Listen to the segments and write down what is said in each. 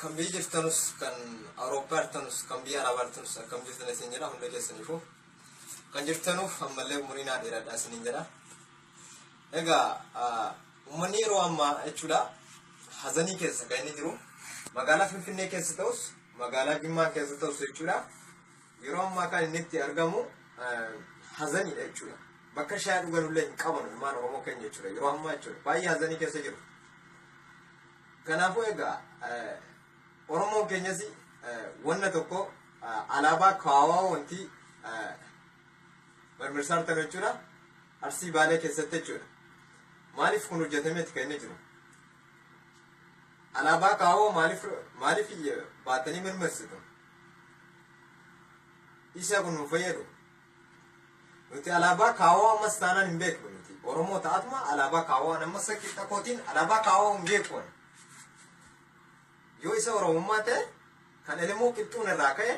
Kan biyya jirtanus, kan Awurooppaa jirtanus, kan biyya Arabaa jirtanus, akkam jirtan isin jedha hunda keessaniifuu. Kan jirtanuuf ammallee umurii naa dheeradha isiniin jedha. Egaa uummanni yeroo ammaa jechuudha hazanii keessa kan inni jiru, magaalaa Finfinnee keessa ta'us, magaalaa Jimmaa keessa ta'us jechuudha. Yeroo ammaa kan inni itti argamu hazaniidha jechuudha. Bakka shaayii dhuganullee hin qaban ilmaan Oromoo keenya jechuudha. Yeroo ammaa jechuudha. Baay'ee hazanii keessa jiru. Kanaafuu egaa Oromoon keenyas wanna tokko alaabaa kaawaa wanti mirmirsaa jirtan jechuudha. Arsii Baalee keessatti jechuudha. Maaliif kun hojjetameeti kan inni jiru? Alaabaa kaawoo maaliif baatanii mirmirsitu? Isa kun nu fayyadu. Nuti alaabaa kaawoo ammas taanaan hin beeknu nuti. Oromoo ta'atuma alaabaa kaawoo ammas qixa kootiin alaabaa kaawoo hin beeku. Yoo isa Oromummaa ta'e, kan Elemoo Qilxuun irraa ka'e,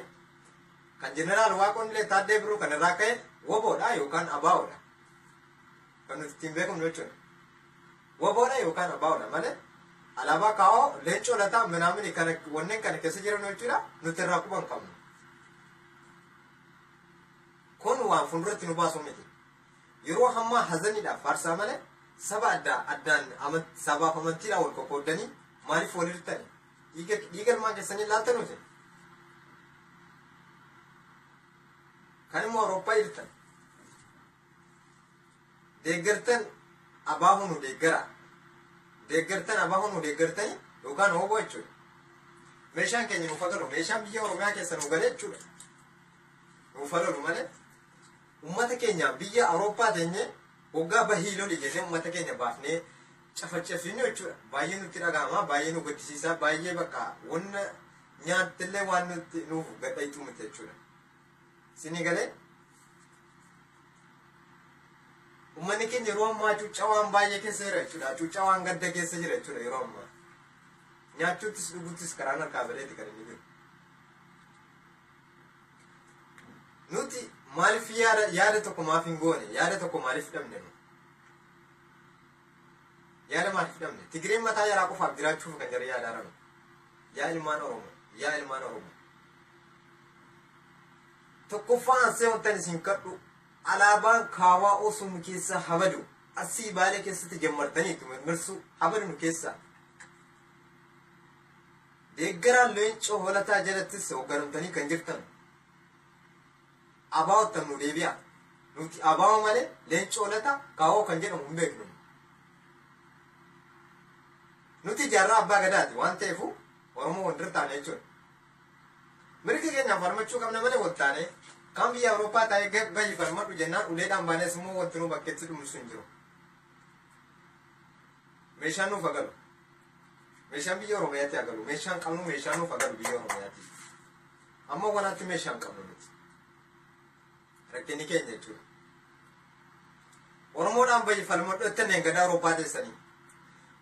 kan Jeneraal Waaqoon illee Taaddee Birruu kan irraa ka'e woboodha yookaan abaa'oodha. Kan nuti ittiin beekamnu jechuudha. Woboodha yookaan abaa'oodha malee alaabaa kaawoo Leencoo Lataa minaamini kana wanneen kana keessa jiran jechuudha nuti irraa quba hin qabnu. Kun waan fuulduratti nu baasu miti. Yeroo hammaa hazaniidhaaf faarsaa malee saba adda addaan sabaaf amantiidhaan wal qoqqooddanii maaliif wal hirtani? Dhiiga ilmaan keessanii ilaaltan nuti. Kan immoo Awurooppaa jirtan. Deeggartan abaahuu nu deeggara. Deeggartan abaahuu nu deeggartanii yookaan hooboo jechuudha. Meeshaan keenya nuuf hagalu, meeshaan biyya Oromiyaa keessa nu galee jechuudha. Nuuf hagalu malee uummata keenya biyya Awurooppaa teenyee waggaa bahii loli jennee uummata keenya baafnee cafacafinu jechuudha. Baay'ee nutti dhaga'ama, baay'ee nu gaddisiisa, baay'ee bakka wanna nyaattillee waan nutti nuuf gadhayitu miti jechuudha. Isinii galee? Uummanni keenya yeroo ammaa cuuccaa waan baay'ee keessa jira jechuudha. Cuuccaa waan gadda keessa jira jechuudha yeroo ammaa. Nyaachuuttis dhuguttis karaan harkaa badeeti kan inni jiru. Nuti maaliif yaada tokko maaf hin goone? Yaada tokko maaliif dhabne nu? Yaada maaliif dhabne? Tigireen mataa yaraa qofaaf jiraachuuf kan jara yaadaa jiran. Yaa ilmaan Oromoo! Yaa ilmaan Oromoo! Tokkoffaa ansee wantan isin kadhu, alaabaan kaawaa osoo nu keessa habadu, Arsii Baalee keessatti jammartaniitu mirmirsuu habadu nu keessa. Deeggaraan Leencoo Holataa jalattis hoogganamtanii kan jirtan abaa'ottan nu deebi'a. Nuti abaa'oo malee Leencoo Lataa kaawoo kan jedhamu hin beeknu. Nuti jaarraa abbaa gadaati waan ta'eefu Oromoo wal dirtaane jechuudha. Mirga keenyaaf falmachuu qabna malee wal taanee kan biyya Awurooppaa taa'ee bahi falmadhu jennaan uleedhaan baanees immoo wanti nu bakkeetti dhumsu hin jiru. Meeshaan nuuf hagalu. Meeshaan biyya Oromiyaatti hagalu. Meeshaan qabnu meeshaan nuuf hagalu biyya Oromiyaatti. Amma wanaatti meeshaan qabnu nuti. Rakkinni keenya jechuudha. Oromoodhaan bahi falmadhu jettanii gadaa Awurooppaa teessanii.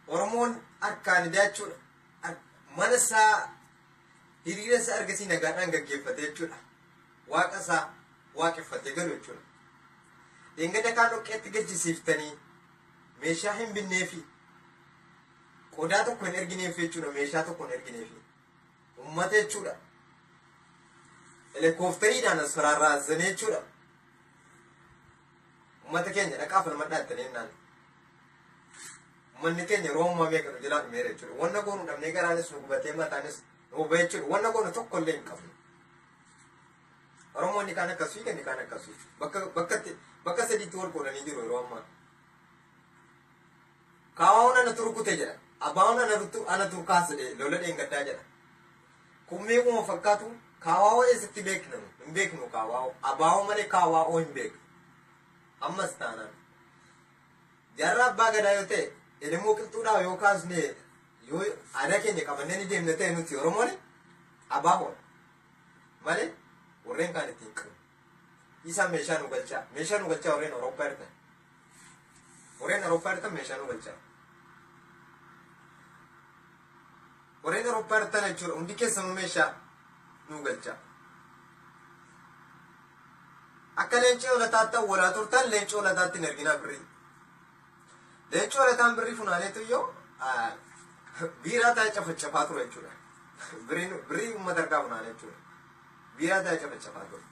Oromoon harkaan idaa jechuudha. Mana isaa hiriira isaa ergasii nagaadhaan gaggeeffate jechuudha. Waaqa isaa waaqeffatee galu jechuudha. Dheengadda kaan dhoqqeetti galchisiiftanii meeshaa hin binneefi, qodaa tokko hin ergineef jechuudha, meeshaa tokko hin ergineefi. Uummata jechuudha. Helikooftariidhaan as faraarraasanii jechuudha. Uummata keenya dhaqaa falmadhaa jettanii jennaan. Uummanni keenya yeroo ammaa meeqa nu jalaa dhumeera jechuudha. Wanna goonu dhabnee garaanis nu gubatee mataanis nu boba'e jechuudha. Wanna goonu tokko illee hin qabnu. Oromoonni kaan akkasii kan kaan akkasii. Bakka sadiitti wal qoodanii jiru yeroo ammaa. Kaawaa'uun ana turkute jedha. Abaa'uun ana turkaase lola dheengaddaa jedha. Kun meequma fakkaatu kaawaa'oo eessatti beekna nu? Hin beeknu kaawaa'oo. Abaa'oo malee kaawaa'oo hin beeknu. Ammas taanaan. Jaarraa abbaa gadaa yoo ta'e, Elemoo Qilxuudhaa yoo kaasne, yoo aadaa keenya qabannee ni deemne ta'e, nuti Oromoon abaahoodha. Malee warreen kaan ittiin qabnu. Isaa meeshaa nu galchaa. Meeshaa nu galchaa warreen Awurooppaa jirtan. Warreen Awurooppaa jirtan meeshaa nu galchaa. Warreen Awurooppaa jirtan jechuudha hundi keessanuu meeshaa nu galchaa. Akka Leencoo Lataatti awwalaa turtan, Leencoo Lataatti hin erginaa birrii. Leencoo Lataan birrii funaaneetu iyyuu biiraa taa'ee cafacafaa ture jechuudha. Birrii uummata harkaa funaane jechuudha. Biiraa ta'e cafacafaa ture.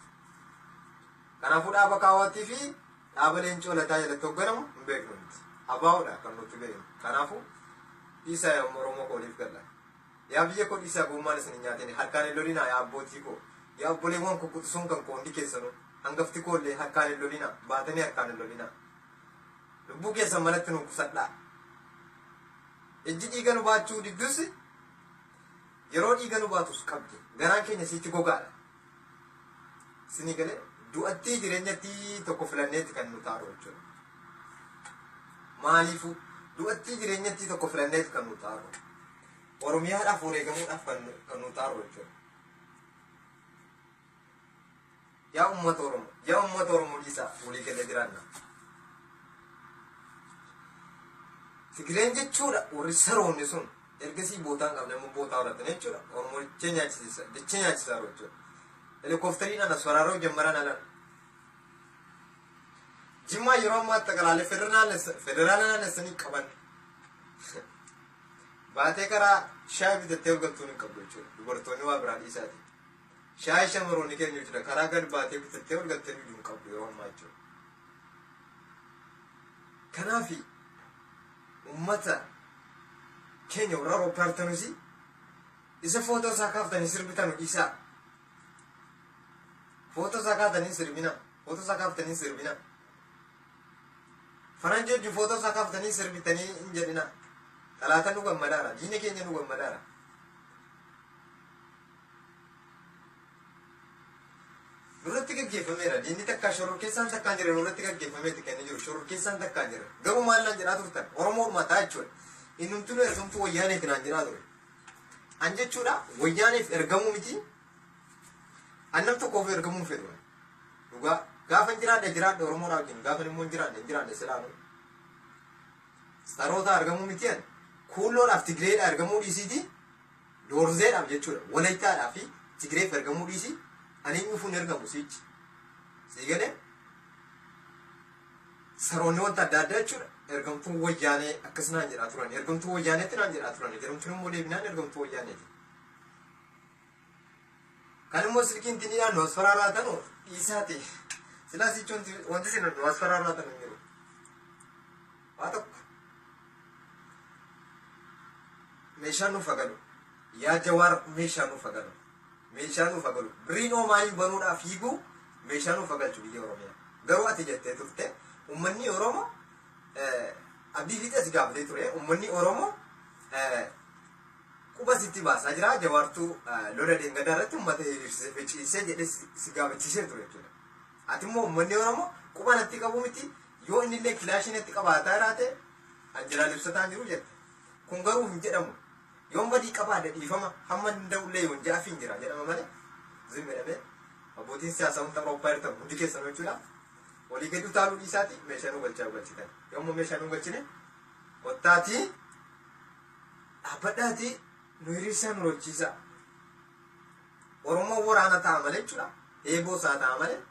Kanaafuu dhaaba kaawwatii fi dhaaba leencoo lataa jalatti hoogganamu hin beeknu miti. Abaawoodha kan nuti beeknu. Kanaafuu dhiisaa yaa Oromoo koo waliif galla. Yaa biyya koo dhiisaa gommaan isin hin nyaatin harkaan hin lolinaa yaa abbootii koo. Yaa obboleewwan koo quxisuun kan koo hundi keessanuu hangafti koo illee harkaan hin lolinaa baatanii harkaan hin lolinaa. Lubbuu keessan manatti nu qusadhaa. Ijji dhiiga nu baachuu diddus yeroo dhiiga nu baatus qabdi. Garaan keenya siichi gogaadha. Isinii galee du'attii jireenyattii tokko filanneetti kan nu taaru jechuudha. Maaliifuu du'attii jireenyattii tokko filanneetti kan nu taaru. Oromiyaadhaaf wareegamuudhaaf kan nu taaru jechuudha. Yaa uummata Oromoo, yaa uummata Oromoo dhiisaa walii galee jiraanna. Tigireen jechuudha warri saroonni sun ergasii bootaa hin qabne immoo bootaa horatan jechuudha. Oromoo dachee nyaachisiisa, dachee nyaachisaa jechuudha. Helikooftariin anas waraaroo jammaran alan. Jimmaa yeroo ammaa xaqalaalee federaala naannessanii qaban. Baatee karaa shaayii bitattee galtuun hin qabdu jechuudha. Dubartoonni waa biraa dhiisaati. Shaayii shamaroonni keenya jechuudha. Karaa gad baatee bitattee ol galtee dhuguu hin qabdu yeroo ammaa jechuudha. Kanaafi uummata keenya warra Awurooppaa jirtanusi isa footoo isaa kaaftanii sirbitanu dhiisaa. Footoo isaa kaaftanii sirbina. Footoo isaa kaaftanii sirbina. Faranjii wajjin footoo isaa kaaftanii sirbitanii hin jedhina. Xalaata nu gammadaara. Diina keenya nu gammadaara. Nurratti gaggeeffameera. Diinni takkaa shororkeessaan takkaan jira nurratti gaggeeffameeti kan inni jiru. Shororkeessaan takkaan jira. Garuu maal naan jedhaa turtan? Oromoo mataa jechuudha. Innumtuu ergamtuu wayyaaneeti naan jedhaa ture. An jechuudha wayyaaneef ergamuu miti. An nam tokkoof ergamuu hin fedhu. Dhugaa gaafa hin jiraadhe jiraadhe Oromoodhaa wajjin gaafa immoo hin jiraadhe hin jiraadhe silaanu. Saroota argamuu miti an. Kuulloodhaaf Tigireedhaa ergamuu dhiisiiti. Doorzeedhaaf jechuudha. Walayitaadhaa fi Tigireef ergamuu dhiisii. Ani eenyuufuu hin ergamu siichi. Sii galee saroonni wanta adda addaa jechuudha. Ergamtuun wayyaanee akkas naan jedhaa turan. Ergamtuu wayyaaneetti naan jedhaa turan. Ergamtuun immoo deebinaan ergamtuu wayyaaneeti. Kan immoo silkiin tiniidhaan nu asfaraaraatanu dhiisaati. Silaa siichi wanti isin nu asfaraaraatan hin jiru. Waa tokko. Meeshaan nuuf hagalu. Yaa Jawaar meeshaa nuuf hagalu. Meeshaa nuuf hagalu. Birriin oomaanii banuudhaaf fiiguu meeshaa nuuf hagalchu biyya Oromiyaa. Garuu ati jettee turte uummanni Oromoo abdii fiixee si gaafatee ture. Uummanni Oromoo quba sitti baasaa jira. Jawaartuu lola deengadaa irratti uummata hiriirsisee ficiisee jedhee si gaafachiisee ture jechuudha. Ati immoo uummanni Oromoo quba natti qabu miti yoo inni illee kilaashii natti qabaataa jiraate an jalaa libsataa jiru jette. Kun garuu hin jedhamu. Yoon badii qabaadhe dhiifama hamma danda'ullee yoon jaafiin jira jedhama malee zim jedhamee abbootiin siyaasaa hunda Awurooppaa jirtan hundi keessan jechuudha. Walii gadi utaaluu dhiisaati meeshaa nu galchaa galchitan. Yommuu meeshaa nu galchine kottaatii dhaabbadhaatii nu hiriirsaa nu lolchiisaa. Oromoon waraana ta'a malee jechuudha. Eeboo isaa ta'a malee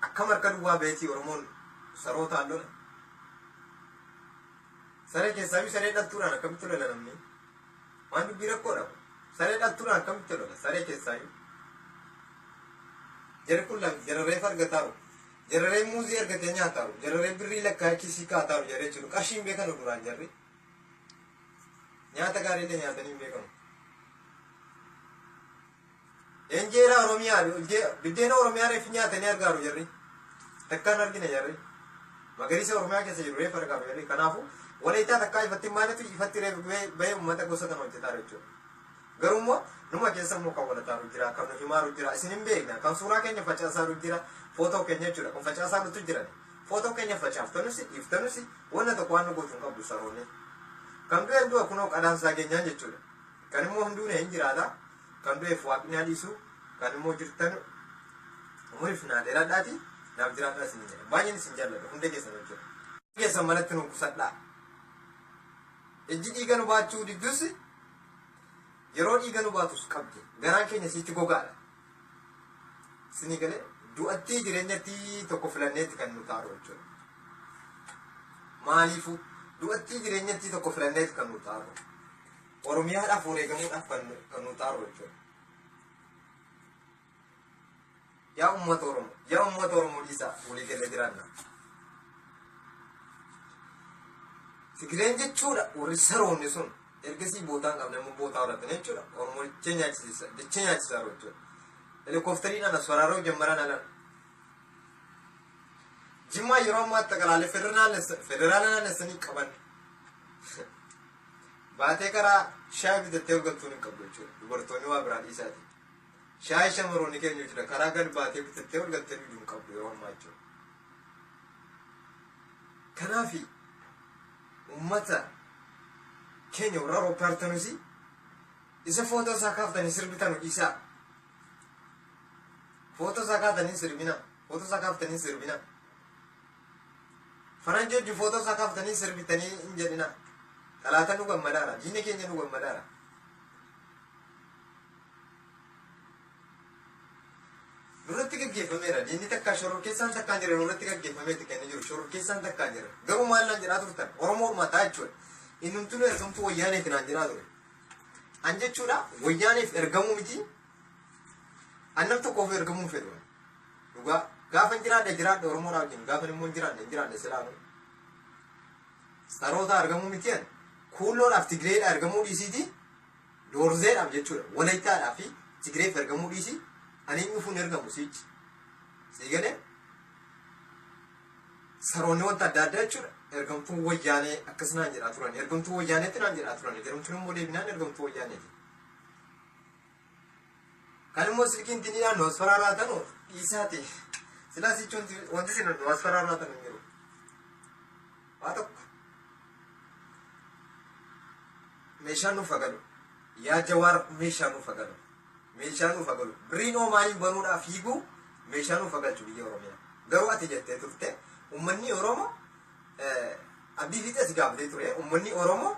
akkam harka duwwaa beetii Oromoon sarootaan lola. Saree keessaa fi saree dhaltuudhaan akkamitti lola namni? Waan dubbii rakkoodha. Saree dhaltuudhaan akkamitti lola? Saree keessaa Jarri kun jara reefa argataaru. Jara reef muuzii argatee nyaataaru. Jara reef birrii lakkaa'ee kiisii kaataaru jarri jechuudha. Qarshii hin beekanu duraan jarri. Nyaata gaariillee nyaatanii hin beekamu. Injeera Oromiyaa biddeena Oromiyaa reef nyaatanii argaaru jarri. Takkaan argina jarri. Magariisa Oromiyaa keessa jiru reef argaaru jarri. Kanaafuu walayitaa takkaa ifatti hin baanetu ifatti reef bahee uummata gosa kana hojjetaa jechuudha. Garuu immoo numa keessa immoo kan walataaru jira, kan nu himaaru jira, isin hin beekna, kan suuraa keenya facaasaaru jira, footoo keenya jechuudha, kan facaasaarutu jiran. Footoo keenya facaaftanus, dhiiftanus, wanna tokko waan nu gootu hin qabdu saroonni. Kan du'e du'a kunoo qadaan isaa keenyaan jechuudha. Kan immoo hin duune hin jiraata. Kan du'eef waaqni haa dhiisu. Kan immoo jirtan umuriif naa dheeradhaati. Naaf jiraadhaa isin jedha. Baay'een isin jaalladha. Hunda keessan jechuudha. Keessan manatti nu qusadhaa. Ijji dhiiga nu baachuu diddus yeroo dhiiga nu baatus qabdi. Garaan keenya siichi gogaadha. Isinii galee du'attii jireenyattii tokko filanneetti kan nu taaru jechuudha. Maaliifuu du'attii jireenyattii tokko filanneetti kan nu taaru. Oromiyaadhaaf wareegamuudhaaf kan nu xaaru jechuudha. Yaa uummata Oromoo, yaa uummata Oromoo dhiisaa walii galee jiraanna. Tigireen jechuudha warri saroonni sun ergasii bootaa hin qabne immoo bootaa horatan jechuudha. Oromoo dachee nyaachisiisa, dachee nyaachisaa jiru jechuudha. Helikooftariidhaan as waraaruu jammaran alan. Jimmaa yeroo ammaa xaqalaalee federaala naannessanii qaban. Baatee karaa shaayii bitattee galtuun hin qabdu jechuudha. Dubartoonni waa biraa dhiisaati. Shaayii shamaroonni keenya jechuudha. Karaa gad baatee bitattee ol galtee dhuguu hin qabdu yeroo ammaa jechuudha. Kanaafi uummata keenya warra Awurooppaa jirtanusi isa footoo isaa kaaftanii sirbitanu dhiisaa. Footoo isaa kaaftanii sirbina. Footoo isaa kaaftanii sirbina. Faranjii hojii footoo isaa kaaftanii sirbitanii hin jedhina. Xalaata nu gammadaara. Diina keenya nu gammadaara. Nurratti gaggeeffameera. Diinni takkaa shororkeessaan takkaan jira nurratti gaggeeffameeti kan inni jiru. Shororkeessaan takkaan jira. Garuu maal naan jedhaa turtan? Oromoo mataa jechuudha. Innumtuu ergamtuu wayyaaneef naan jedhaa ture. An jechuudha wayyaaneef ergamuu miti. An nam tokkoof ergamuu hin fedhu. Dhugaa gaafa hin jiraadhe jiraadhe Oromoodhaa wajjin gaafa immoo hin jiraadhe hin jiraadhe silaanu. Saroota argamuu miti an. Kuulloodhaaf Tigireedha ergamuu dhiisiiti. Doorzeedhaaf jechuudha. Walayitaadhaa fi Tigireef ergamuu dhiisi. Ani hin dhufuun ergamu siichi. Sii galee saroonni wanta adda addaa jechuudha. Ergamtuu wayyaanee akkas naan jedhaa turan. Ergamtuu wayyaaneetti naan jedhaa turan. Ergamtuun immoo deebinaan ergamtuu wayyaaneeti. Kan immoo silkiin tiniidhaan nu as faraaraatanu dhiisaati. Silaa sichi wanti isin nu as faraaraatan hin jiru. Waa tokko. Meeshaan nuuf hagalu. Yaa Jawaar meeshaa nuuf hagalu. Meeshaa nuuf hagalu. Biriin oomaanii banuudhaaf fiiguu meeshaa nuuf hagalchu biyya Oromiyaa. Garuu ati jettee turte uummanni Oromoo abdii fiixee si gaafatee ture. Uummanni Oromoo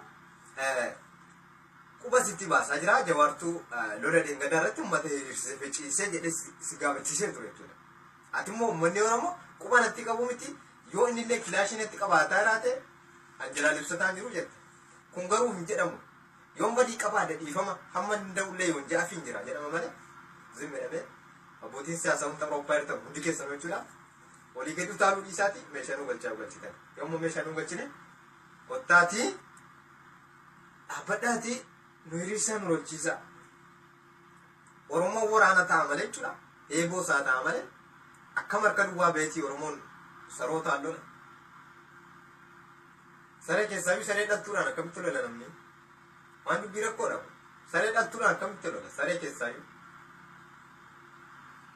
quba sitti baasaa jira. Jawaartuu lola dheengadaa irratti uummata hiriirsisee ficiisee jedhee si gaafachiisee ture jechuudha. Ati immoo uummanni Oromoo quba natti qabu miti yoo inni illee kilaashii natti qabaataa jiraate an jalaa libsataan jiru jette. Kun garuu hin jedhamu. Yoon badii qabaadhe dhiifama hamma hin danda'ullee yoon ja'aaf hin jira jedhama malee zim jedhamee abbootiin siyaasaa hunda Awurooppaa jirtan hundi keessan jechuudha. Walii gadi utaaluu dhiisaati meeshaa nu galchaa galchitan. Yommuu meeshaa nu galchine kottaatii dhaabbadhaatii nu hiriirsaa nu lolchiisaa. Oromoon waraana ta'a malee jechuudha. Eeboo isaa ta'a malee akkam harka duwwaa beetii Oromoon sarootaan lola. Saree keessaa saree dhaltuudhaan akkamitti lola namni? Waan dubbii rakkoodha. Saree dhaltuudhaan akkamitti lola? Saree keessaa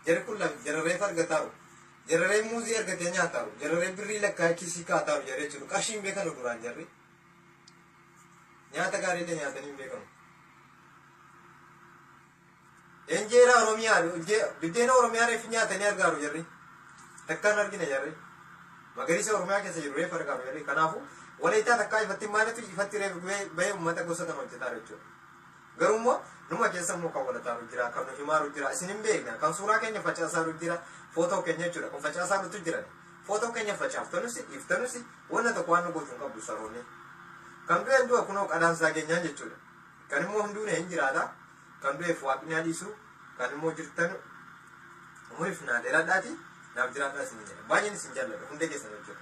Jarri kun jara reefa argataaru. Jararee muuzii argatee nyaataaru. Jararee birrii lakkaa'ee kiisii kaataaru jarree jechuudha. Qarshii hin beekanu duraan jarri. Nyaata gaariillee nyaatanii hin beekanu. Injeera Oromiyaa biddeena Oromiyaa reefu nyaatanii argaaru jarri. Takkaan argina jarri. Magariisa Oromiyaa keessa jiru reefu argaaru jarri. Kanaafuu walayitaa takkaa ifatti maalitu ifatti reefu bahee uummata gosa kana hojjetaa jechuudha. Garuu immoo numa keessa immoo kan walataaru jira, kan nu himaaru jira, isin hin beekna, kan suuraa keenya facaasaaru jira, footoo keenya jechuudha, kan facaasaarutu jira. Footoo keenya facaaftanusi, dhiiftanusi, wanna tokko waan nu gootu hin qabdu saroonni. Kan du'e du'a kunoo qadaansaa keenyaan jechuudha. Kan immoo hunduun hin jiraata, kan du'eef waaqni haa dhiisu, kan immoo jirtan umuriif naa dheeradhaati, naaf jiraadhaa isin jedha. Baay'een isin jaalladha, hundee keessan jechuudha.